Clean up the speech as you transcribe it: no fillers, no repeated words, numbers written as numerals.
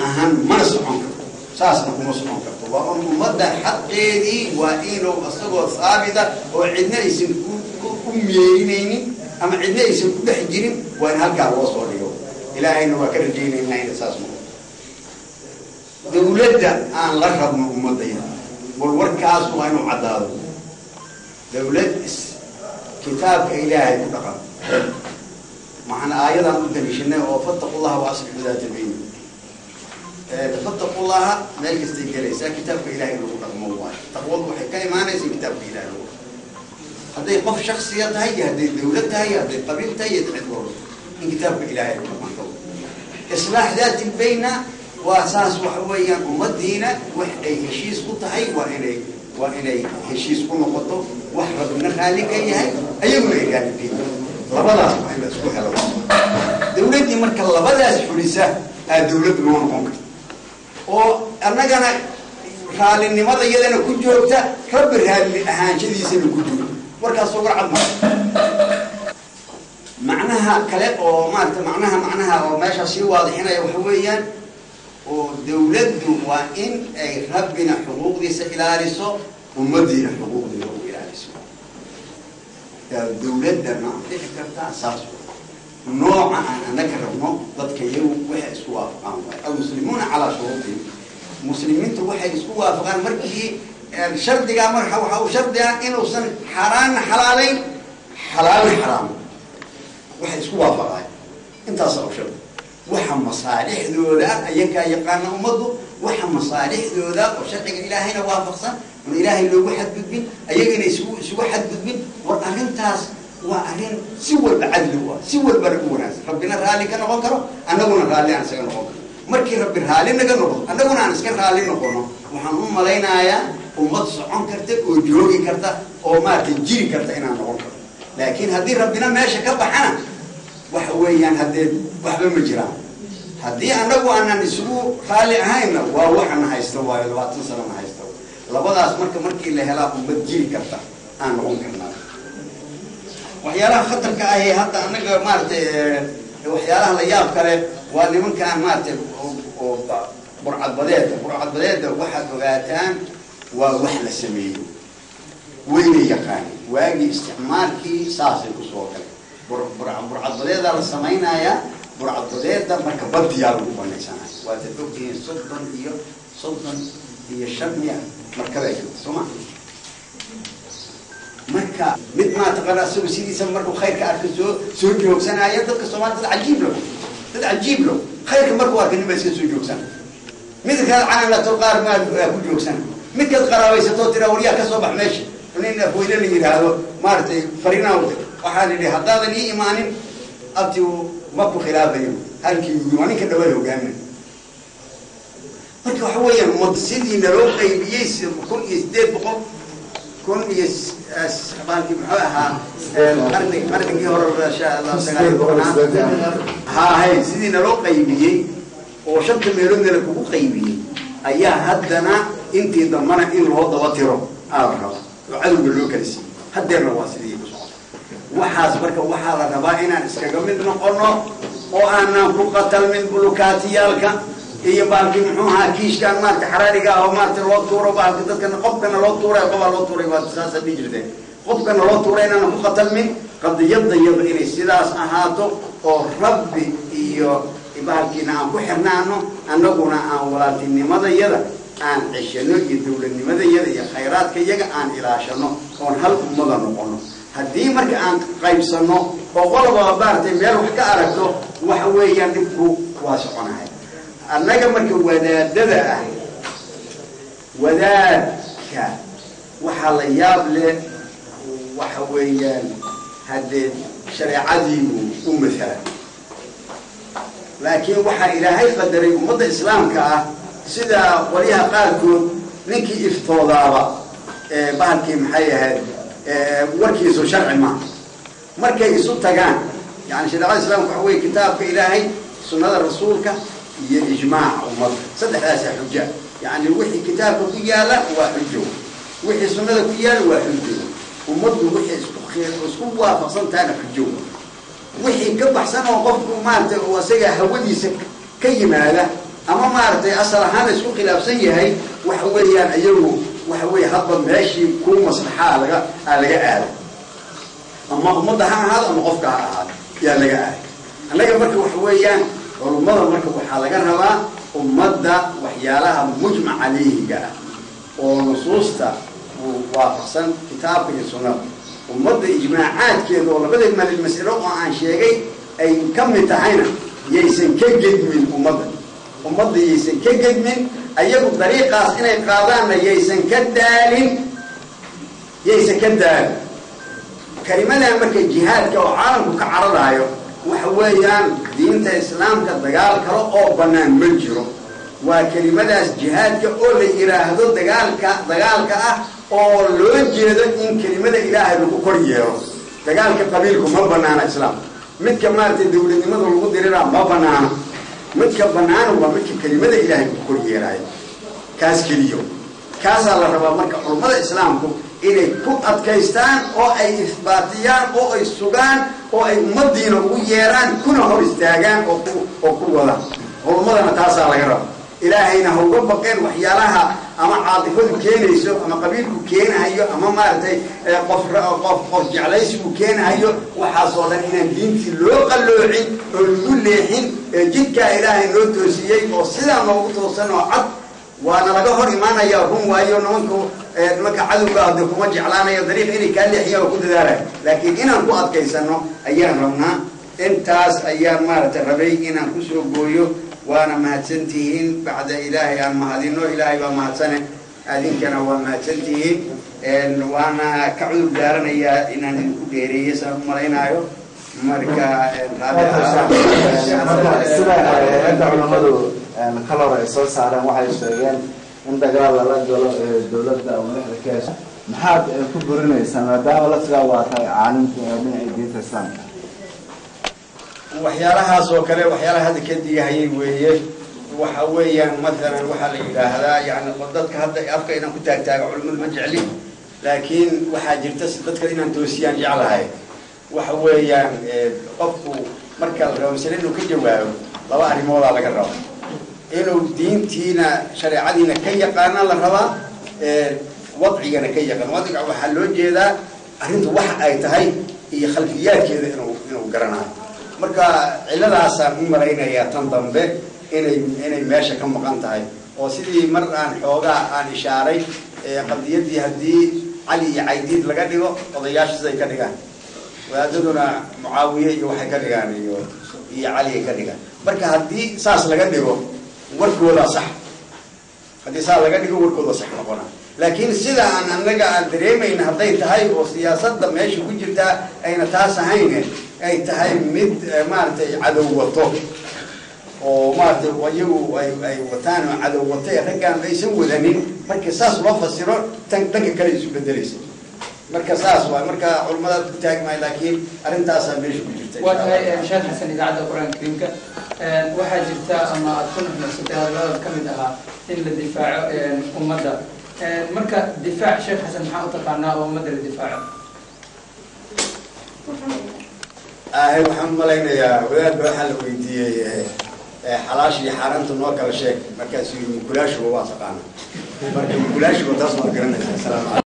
ahan, mana socon karto, saasna kuma socon karto. Waa un ummadda xaqeedii waa inuu isagoo haabita oo cidna aysan ku meerinaynin ama cidna aysan ku dhex jirin, waa in halkaa loo soo dhigo. Ilaahayna waa ka rajaynaynaa inay saas noqoto. Dawladda aan la rabno ummadayda, warwarkaas waa inuu caddaado. Dawlad kitaabka Ilaahay ku dhaqan, maxaan aayadan u daliishanay oo "فاتقوا الله وأصلحوا ذات البين". فاتقوا الله meel kastay gelaysaa, kitaabka Ilahay lagu dhaqmo waayo. Taqwadu waxay ka imaanaysa in kitaabka Ilahay lagu dhaqmo, hadday qof shaksiya tahay iyo hadday dawlad tahay iyo hadday qabiil tahay iyo cid walba, in kitaabka Ilahay lagu dhaqanto. إصلاح ذات البين waa saas. Waxa weeyaan ummadiina wax ay heshiis ku tahay waa inay heshiis ku noqoto, wax Rabbina raalli ka yahay, ayaguna ay raalli ka yihiin. Labadaas waa in la isku helo. Dawladdii marka labadaas xulisa aa dawladdu noo noqon karta, oo annagana raallinimada iyadana ku joogta, Rabbi raalli ahaanshadiisana ku joogta. Warkaas war cad maa? Macnaha kale oo maarata macnaha oo meeshaa sii waadixinaya waxa weeyaan oo dawladdu waa in ay Rabbina xuquuqdiisa ilaaliso, ummaddiina xuquuqdeeda u ilaaliso. Dawladda ma dhici kartaa saas nooca aan annaga rabno? Dadka iyagu waxay isku waafaqaan waay. المسلمون على شروطهم. Muslimiintu waxay isku waafaqaan markii shardigaa, marka waxa uu shardigaa inuusan xaaraanna xalaalayn, xalaalna xaraam. Waxay isku waafaqaan intaasa u shardi. Waxa masaalixdooda ayagaa yaqaana ummaddu, waxa masaalixdooda oo sharciga Ilaahayna waafaqsan, oon Ilaahay loogu xadgudbin, ayagana isugu xadgudbin. War arrintaas waa arrin si walba cadli u ah, si walbana u wanaagsan, Rabbina raalli ka noqon karo, annaguna raalli aan isaga noqon karo. Markii Rabbi raalli naga noqdo, annaguna aan iska raalli noqono, waxaan u malaynayaa ummad socon karta oo joogi karta oo maaragtay jiri karta inaan noqon karto. Laakiin haddii Rabbina meesha ka baxana, waxa weeyaan haddee waxba ma jiraan. Haddii annagu aanan isugu raalli ahaynna, waa waxana haysta waayo, 20 sanana haysta. Labadaas marka markii la helaa ummad jiri karta aan noqon karnaa. Waxyaalaha khatarka ahi hadda annaga maaragtay, waxyaalaha la yaab kale waa nimankaan maaragtay oo burcadbadeeda. Burcadbadeeda waxaad ogaataan waa wax la sameeyo, wayna yaqaanin. Waagii isticmaalkii saasay kusoo galay. Burcadbadeedaa la samaynayaa. Burcadbadeeda marka badiyaa lagu banaysanaya. Waataad ogtihiin 35 miya markabaa joogta, soo ma? Marka mid maa taqaana, asagu sidiisa markuu khayrka arka soo joogsanaya. Dadka Soomaliya dad cajiib lo, dad cajiib lo. Khayrka markuu arka nin baa iska soo joogsana, midkaad cananato qaar maa ku joogsana, midkaad qaraabaysatoo tiraa waryaa ka soo bax meesha. Nin Afweyne la yidhaahdo maaragtay fariinaa, waxaan idhi haddaadan ii imaanin abti ma ku khilaafayo halkii. Waa ninka dhawaad hogaaminay. Marka waxa weeyaan ummad sidii naloo qaybiyey 1800 kun iyo baalkii muxuu ahaa, qarnigii hore 19aad ha ahayd, sidii naloo qaybiyey oo shanta meeloodna la kugu qaybiyey ayaa haddana intii dambana in loo daba tiro aa la raba oo cadowga loo kala siiyey. Haddeerna waa sidii ku socota waxaas. Marka waxaa la rabaa inaan iskaga mid noqono oo aanan ku qatalmin bulukaatiyaalka iyo baalkii muxuu ahaa, kiishkaan maarata xaraariga ah oo maarata loo tuuro baalka dadkana, qofkana loo tuuray, qobaa loo tuuray, waa saasa dhihi jirteen. Qofkana loo tuuray inaanan ku qatalmin. Qadiyadda iyadu inay sidaas ahaato oo Rabbi iyo bahalkiina aan ku xirnaano, annaguna aan walaaltinimadayada aan ceshano iyo dowladnimadayada iyo khayraadka iyaga aan ilaashano oon hal ummada noqono. Haddii marka aan qaybsano oo qolaba maaragtay meel wax ka aragto, waxa weeyaan dhibku waa soconahay. Annaga marka wadaadada ah, wadaadka waxaa la yaab leh waxa weeyaan haddee shareecadiibuu u matala, laakiin waxaa Ilaahay qadaray ummadda Islaamka ah sida qolyaha qaarkood ninkii iftoodaaba bahalkii maxay ahayd, warkiisu sharci maaha markay isu tagaan. Yani shareecada Islaamka waxa wey kitaabka Ilaahay, sunnada Rasuulka iyo ijmaaca ummadda. Saddexdaasaa xuja. Yani wixii kitaabka ku yaala waa xujo, wixii sunnada ku yaala waa xujo, ummaddu wixii isku waafaqsan tahana xujo. Wixii ka baxsan oo qofku maaragtay oo isaga hawadiisa ka yimaada ama maaragtay asal ahaan la isku khilaafsan yahay, waxa weeyaan iyagu waxa weeye hadba meeshii kuu maslaxaa laga laga aado, ama ummadda ha ahaado ama qofka ha ahaado yaa laga aaday. Annaga marka waxa weeyaan culummada marka waxaa laga rabaa ummadda waxyaalaha mujmac caleyhiga ah oo nusuusta waafaqsan kitaabka iyo sunnada, ummadda ijmaacaadkeeda oo labada mas'alo oo aan sheegay ay ka mid tahayna yaysan ka gedmin ummadda, ummadda yaysan ka gedmin, ayagu dariiqaas inay qaadaanna yaysan ka daalin, yaysan ka daalin. Kelimadan marka jihaadka oo caalamku ka cararaayo waxa weeyaan diinta islaamka dagaal kale oo bannaan ma jiro. Waa kelimadaas jihaadka oo la yidhaahdo dagaalka, dagaalka ah oo loo jeedo in kelimada ilaahay lagu kor yeelo. Dagaalka qabiilku ma banaana islaamka, midka maaragtay dawladnimada lagu diriraa ma banaana, midka banaana waa midka kelimada ilaahay lagu kor yeelaayo, kaas keliyo kaasaa la rabaa. Marka culummada islaamku inay ku adkaystaan oo ay isbaatiyaan oo ay sugaan oo ay ummadiina ugu yeeraan kuna hor istaagaan oo ku wadaan, culummadana taasaa laga rabaa. Ilaahayna ha uga baqeen waxyaalaha ama caatifadu keenayso ama qabiilku keenahayo ama maaragtay qof qof qof jeclaysigu keenahayo, waxaasoo dhan inaan diintii loo qalloocin oo lagu leexin ee jidkaa ilaahay noo toosiyey oo sidaa noogu toosan oo cad waana laga hor imaanaya. Run waayo, nimanku nimanka cadowga ah dee kuma jeclaanayo dariiq inay kaa leexiyaan oo ku dadaalaya, laakiin inaan ku adkaysano ayaan rabnaa. Intaas ayaan maaragtay rabay inaan kusoo gooyo, waana mahadsantihiin. Bacda ilaahay aan mahadino, ilaahay baa mahadsane, adinkana waa mahadsantihiin. Waana ka cudur daaranayaa inaan idinku dheereeyo saan u malaynaayo. Marka sida inta culammadu kalor ay soo saareen waxay sheegeen in dagaal lala galo dawladda oo madaxda ka hesha, maxaad ku burinaysaa maadaama laftigaa waa tahay caalimka dhinaca diinta islaamka? Waxyaalahaas oo kale waxyaalaha hadda ka digahayay weeye. Waxa weeyaan mathalan waxaa la yidhaahdaa yani dadka hadda afka inaan ku taagtaago culimadu ma jecli, laakiin waxaa jirta si dadka inaan toosiyaan jeclahay. Waxa weeyaan qofku marka la rabo masale inuu ka jawaabo laba arrimoodaa laga raba: inuu diintiina shareecadiina ka yaqaana la rabaa, wadcigana ka yaqaan. Wadciga waxaa loo jeedaa arrintu waxa ay tahay iyo khalfiyaadkeeda inuu garanayo. Marka ciladaasaan u malaynayaa tan dambe inay meesha ka maqan tahay, oo sidii mar aan xoogaa aan ishaaray qadiyaddii haddii Cali iyo Caydiid laga dhigo, odayaasha siday ka dhigaan, wadaadaduna Mucaawiye iyo waxay ka dhigaan iyo Cali ay ka dhigaan. Marka haddii saas laga dhigo warkoodaa sax, haddii saas laga dhigo warkooda sax noqona. Laakiin sida aan annaga aan dareemayna hadday tahay oo siyaasadda meesha ku jirtaa ayna taas ahayne, ay tahay mid maaragtay cadow wato oo maaragtay iyagu ay wataan oo cadow wato ee raggaan aysan wadanin, marka saas loo fasiro tan dhanka kale isu bedelaysa. Marka saas waay, marka culimadaad ku taagi maayo, laakiin arrintaasaa meesha ku jirta. Waa tahay Sheekh Xasan, idaacadda Qur-aanka Kariimka, waxaa jirta ama aad ku nuxnuxsatay hadalladaad ka mid ahaa in la difaaco ummadda. Marka difaac Sheekh Xasan maxaa u taqaanaa oo ummadda la difaaco? Ahe, waxaan malaynayaa wadaadba waxaa la weydiiyey xalaasha iyo xaaraanta noo kala sheeg, markaasuu yii mukulaashuba waa taqaana. Marka mukulaashuba taas waa garanaysaa. Asalaamu calaykum.